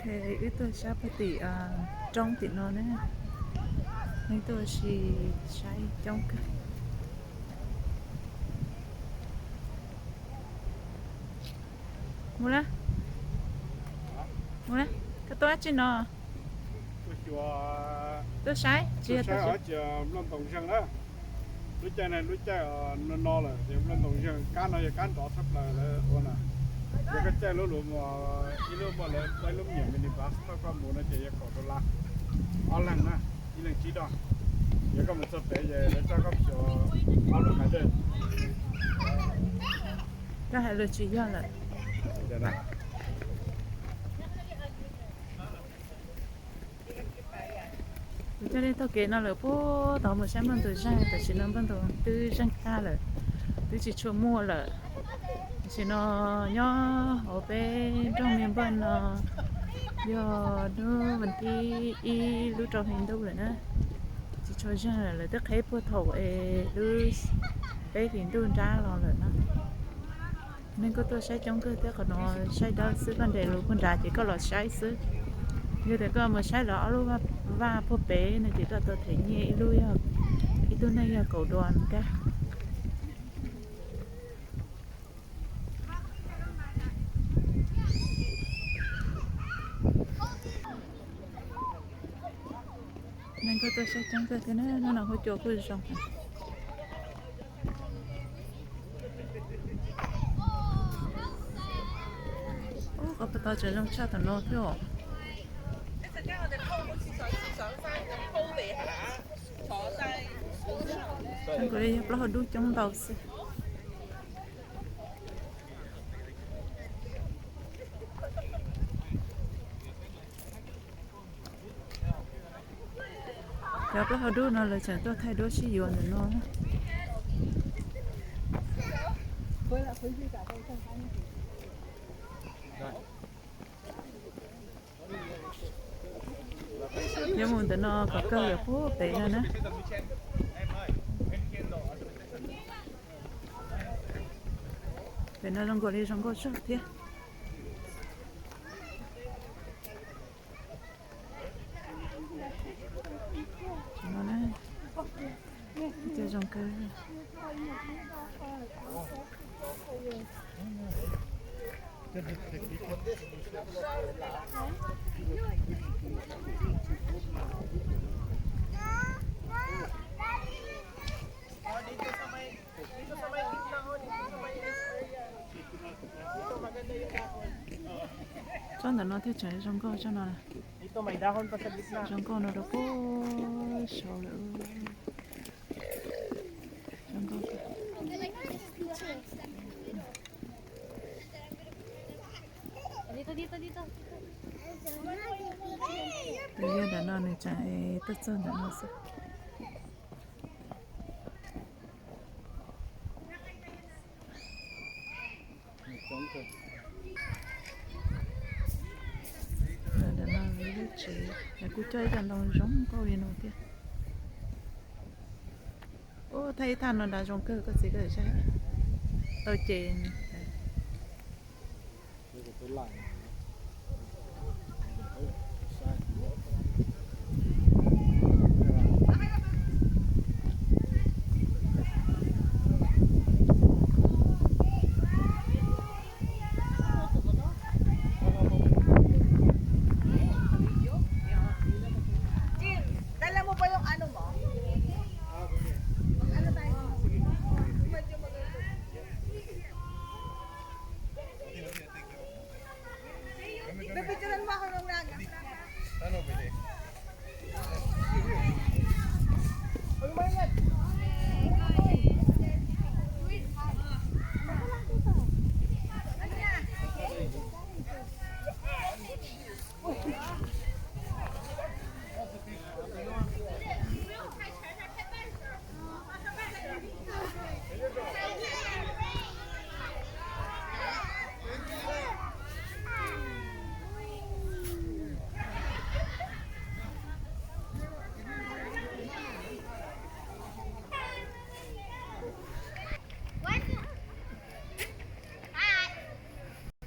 Wb tuaj sab puag tim roob tim no na, neeg tuaj ua si saib coob kawg. Mus na, mus na, koj tuaj dab tsi no? Tuaj saib tsis yog tuaj saib. Nplooj ntoos zeeg na. Lub caij no lub caij no no lawm ces nplooj ntoos zeeg, kab no yog kab nrov tshaj plaws lawv ua na. Yog koj caij lub lus mus, ib lub muaj lawv ib lub me nyuam minibus thauj koj mus no ces yog kaum dollar, ob leeg na, ib leeg tsib dollar. Yog koj mus txog pem ces lawv coj koj xyuas ob lub kav dej. Koj hais lus tsis yog lawm. Kuv coj nej taug kev no lawm puag tod mus saib nplooj ntoos zeeg, tam sim no nplooj ntoos twb zeeg tag lawm, twb tsis tshua muaj lawm. Tam sim no nyob hauv peb nroog Melbourne no yog hnub vas thib ib lub rau hli ntuj lawm na, tsis tshua zeeg lawm, lawv twb qhib puag thaum es lub peb hlis ntuj nrab los lawm na. Neeg kuj tuaj saib coob kawg thiab, qhov no saib dawb xwb, koj nres lus puag nrad ces koj los saib xwb. Yog tias koj mus saib lawv ob lub vaj puag pem no ces koj tau them nyiaj, ib lub, ib tug neeg yog kaum dollar kab. Neeg kuj tuaj saib coob kawg thiab na, hnub no huab cua kuj zoo. Ub, qhov puag tod tseem zoo tshaj tom no thiab os. Zoo nkaus li yog plaub hau dub coob ntau xwb. Cov plaub hau dub no lawv tseem tuaj thaij duab sib yuav ntawm no. Yuav mus ntawm no kom kawg lawm puag pem no na. Pem no zoo nkaus li zoo nkauj zog thiab. Cov zoo kawg. Tsob ntawm no thiaj tseem zoo nkauj tsob no. Zoo nkauj no rau puag saud lawm. Zoo nkauj. Tus yog ntawm no nws tseem tuaj txog ntawm no xwb. Ntawm no lub tsev, kuj cog ib co ntoo zoo nkauj li no thiab. Ub, thaij ib thaj no nrad zoo kawg koj txiv, koj saib. Tau ces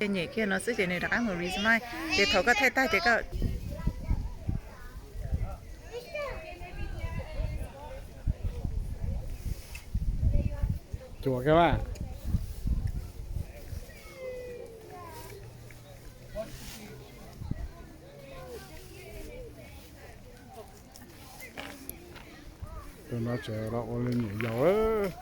Nyem kiag no xwb ces nws rov qab mus resmile. Ces thaum koj thaij tag ces koj cuam kiag mas. Tus no tseem los ua li niam yau.